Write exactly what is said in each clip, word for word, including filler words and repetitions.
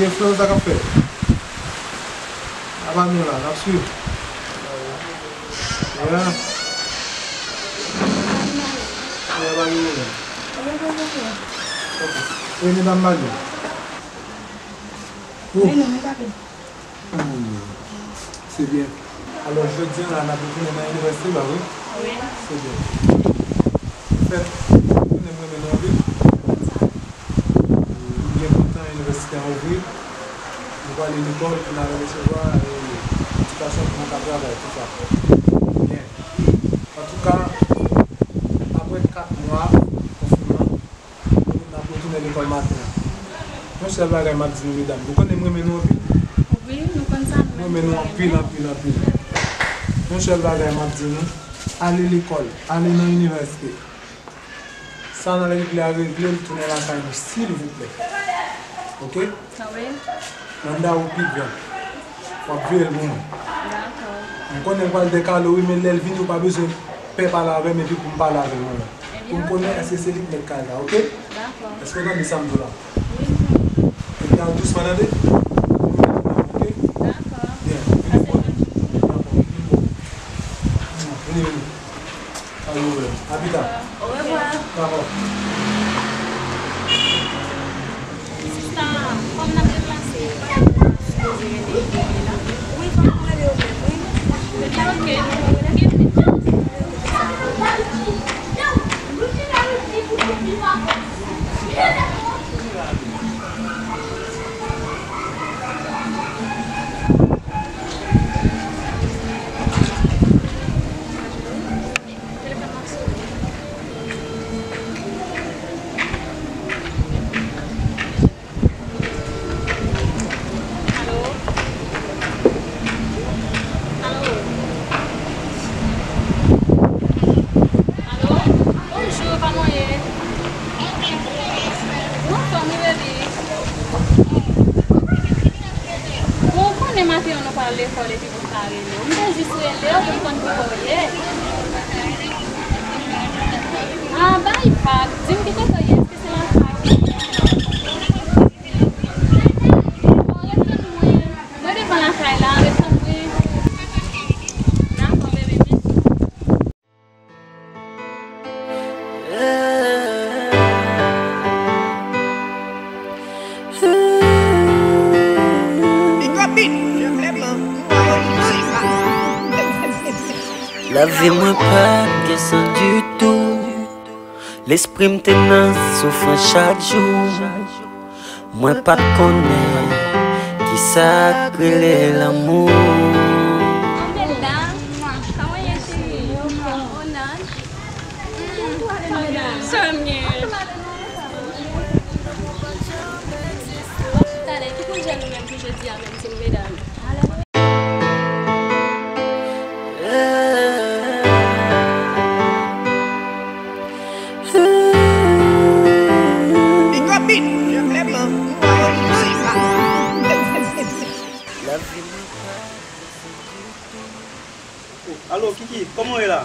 Frè, sa k ap fèt? Apa nou la, n ap swiv. Yeah. Yeah, pa gen pwoblèm. Ok. E medam pa gen. Oh. Hmm. Se byen. Alò, jodi a la, n ap retounen nan inivèsite, pa vre? Wi. Se byen. Anfèt, retounen m renmen nou anpil. M byen kontan inivèsite an ouvri. Nou prale lekòl pou n al resevwa, e, edikasyon pou nou ka travay, tout sa. Byen. Antouka, apre kat mwa konfinman, n ap retounen lekòl maten an. Yon sèl bagay m ap di nou, medam, nou konnen m renmen nou anpil. Wi, nou konn sa, nou menm tou nou renmen nou anpil, anpil, anpil. Yon sèl bagay m ap di nou, ale lekòl, ale nan inivèsite. Sa n al regle a, regle l, tounen lakay nou, silvouplè. Ok? Wi. Manda ou pi gran. W ap veye l pou mwen. Dakò. M konnen l pral dekale, wi, men lè l vini, ou pa bezwen pè pale avè m epi pou m pale avè l mwen menm. Pou m konnen èske se li k mèt kay la, ok? Dakò. Èske w tande sa m di w la? Wi. Epi al dousman, tande? Ok? Dakò. Byen. Vin pou mwen. Dakò. Vin pou mwen. Vini, vini. Pa gen pwoblèm. A pita. Orevwa. Dakò. Sista, kòm n ap deplase, pa gen moun ki sipoze rele epi la. Wi, fòk nou rele yo menm, wi. Epi, ok, nou gen minit. Alo? Alo? Alo? Bonjou, kòman w ye? Mwen anfòm wi, baby. Bon, ou konnen maten an nou pa al lekòl epi m pa rele w. M te jis rele w pou m konn kòman w ye. Ah, bay vag. Di m ki kote w ye. Èske se lakay ou? Bon, ret tann mwen. Mwen devan lakay la. Ret tann mwen. Dakò, bebe. Mèsi. Lavi mwen pa t gen sans ditou. Lespri m te nan soufrans chak jou. Mwen pa t konnen kisa k rele lanmou. Amelda, kòman ye, cheri? Onan? Sa m gen? Talè, ki pwojè nou menm pou jodi a menm, ti medam? Alo, Kiki, kòman w ye la?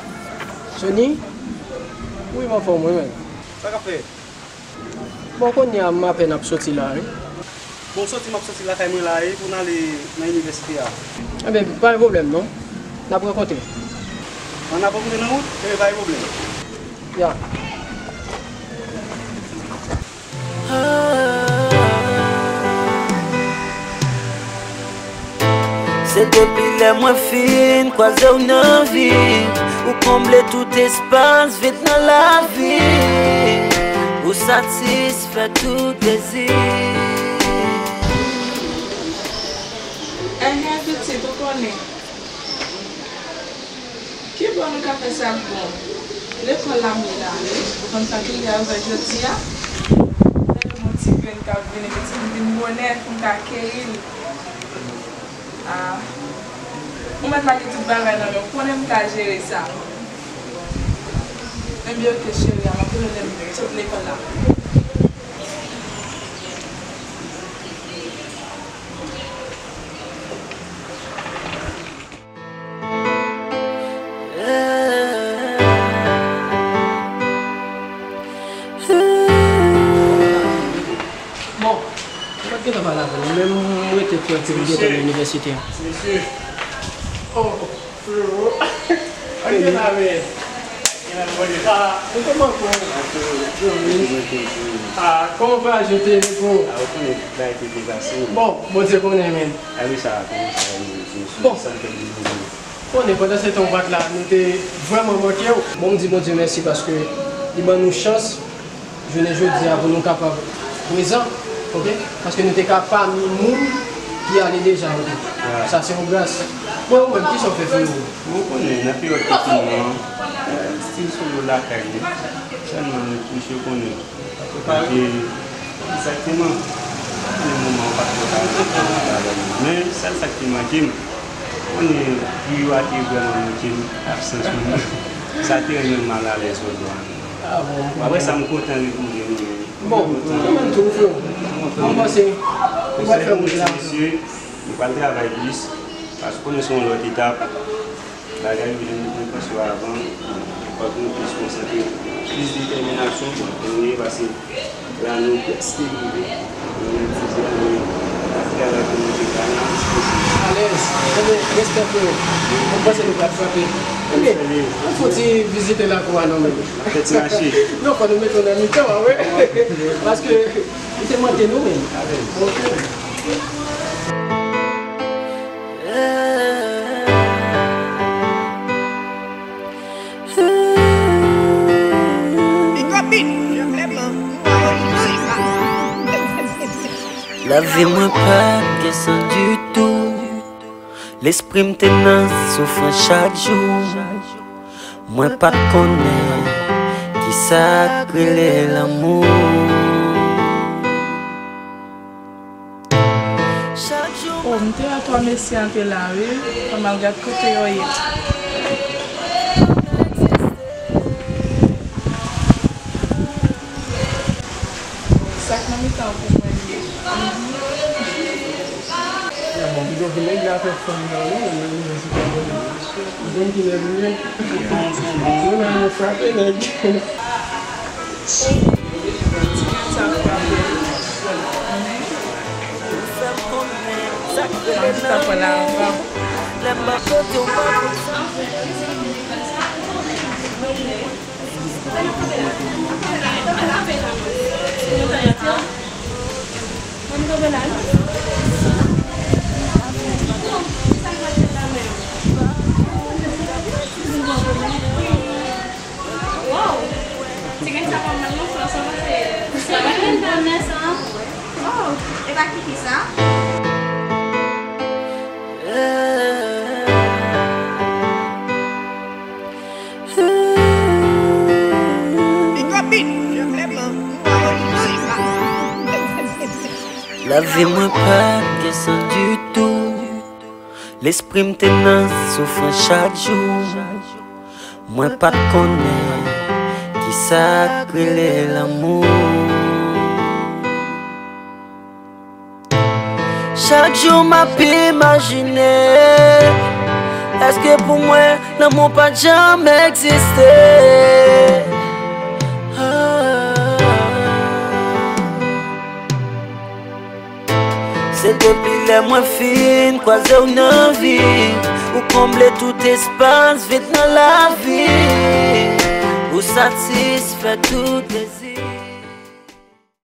Johnny? Wi, m anfòm, wi, men. Sa k ap fèt? Bon, kounye a, m apèn ap soti la, wi. Bon, soti, m ap soti lakay mwen la, wi, pou n ale nan inivèsite a. Enben, pa gen pwoblèm, non. N ap rankontre. An, n ap rankontre nan wout? Enben, pa gen pwoblèm. Ya. Se depi lè mwen fin kwaze w nan vi, ou konble tout espas vid nan lavi, ou satisfè tout dezi. Enhen, pitit, ou konnen. Kibò nou ka fè sa k bon? Lekòl la m ye la, wi. Ou konn sa ki rive avè jodi a? Dayè, gon ti grenn k ap vini, pitit, m vin bonè pou m ka keyi l. Ah. Ou mèt lage tout bagay nan men w, konnen m ka jere sa. Enben, oke, cheri a, m ap rele w lè m sot lekòl la. Bon, ou pa t gentan pale Mwen menm, m rete tranke m gentan nan inivèsite a. Mesye. Oh, frero. Ann gen la, men. Ah, nou te manke w. Ah, kòman vwayaj yo te ye pou ou? Ah, ou konnen bagay te byen pase. Bon, Bondye konnen, men. Apre sa, kòman sa ye, mesye? Bon. Sa n fè di nou? Konnen, pandan se tan w pa t la, nou te vrèman manke w. Bon, m di Bondye mèsi paske li ban nou chans jounen jodi a pou nou kapab prezan, oke? Paske nou te ka pami moun ki ale deja, oke? Sa se yon gras. Bon, ou menm, kisa w fè, frero? Bon, ou konnen, nan peryòd konfinman an, eh, still sou do lakay li. Sèlman, mesye konnen. Paske, egzakteman, konnen moman an pa twò ka, men sèl sa k te manke m, konnen bri yo a te vrèman manke m, absans mwen. Sa te rann mwen malalèz lòt bò a. Ah bon, m konprann. Apre sa, m kontan retwouve nou. Bon, mwen menm tou, frero. Mwen panse nou pral fè wout la. Mesye, nou pral travay plis, paske konnen se yon lòt etap. Bagay yo vin mwen panse yo avan, fòk nou plis konsantre, plis detèminasyon pou nou rive pase la nou prèske rive. Nou menm ti jèn, nou ap travay pou nou te ka nan dispoze. Alèz, enben, respè frero. Mwen panse nou pral frape. Ebyen, ann fè yon ti vizite lakou a non menm. Fè ti mache. Non, fò nou mete w nan mitan an, wi. Paske li te manke nou menm. Alèz. Oke. Lavi mwen pa t gen sans ditou. Lespri m te nan soufrans chak jou. Mwen pa t konnen kisa k rele lanmou. Oh, m te wè twa mesye an te la, wi. Fò m al gad kote yo ye. Sa k nan mitan pou mwen ye. Ya, bon, m te vin nèg la fè fanm nan, wi, men nou se pa bon. Ou konn ki nèg ou ye? Ou nan yon frape nèg. Wow! Ti grenn sa pa mal non, Frans, sa pase. Se pa grenn sa, men sa. Oh, e pa kiki sa? Lavi mwen pa t gen sans ditou. Lespri m te nan soufrans chak jou. Mwen pa t konnen kisa k rele lanmou. Chak jou m ap imajine, èske pou mwen lanmou pa t janm egziste? Ah. Se depi lè mwen fin kwaze w nan vi, ou konble tout espas vid nan lavi, ou satisfè tout dezi.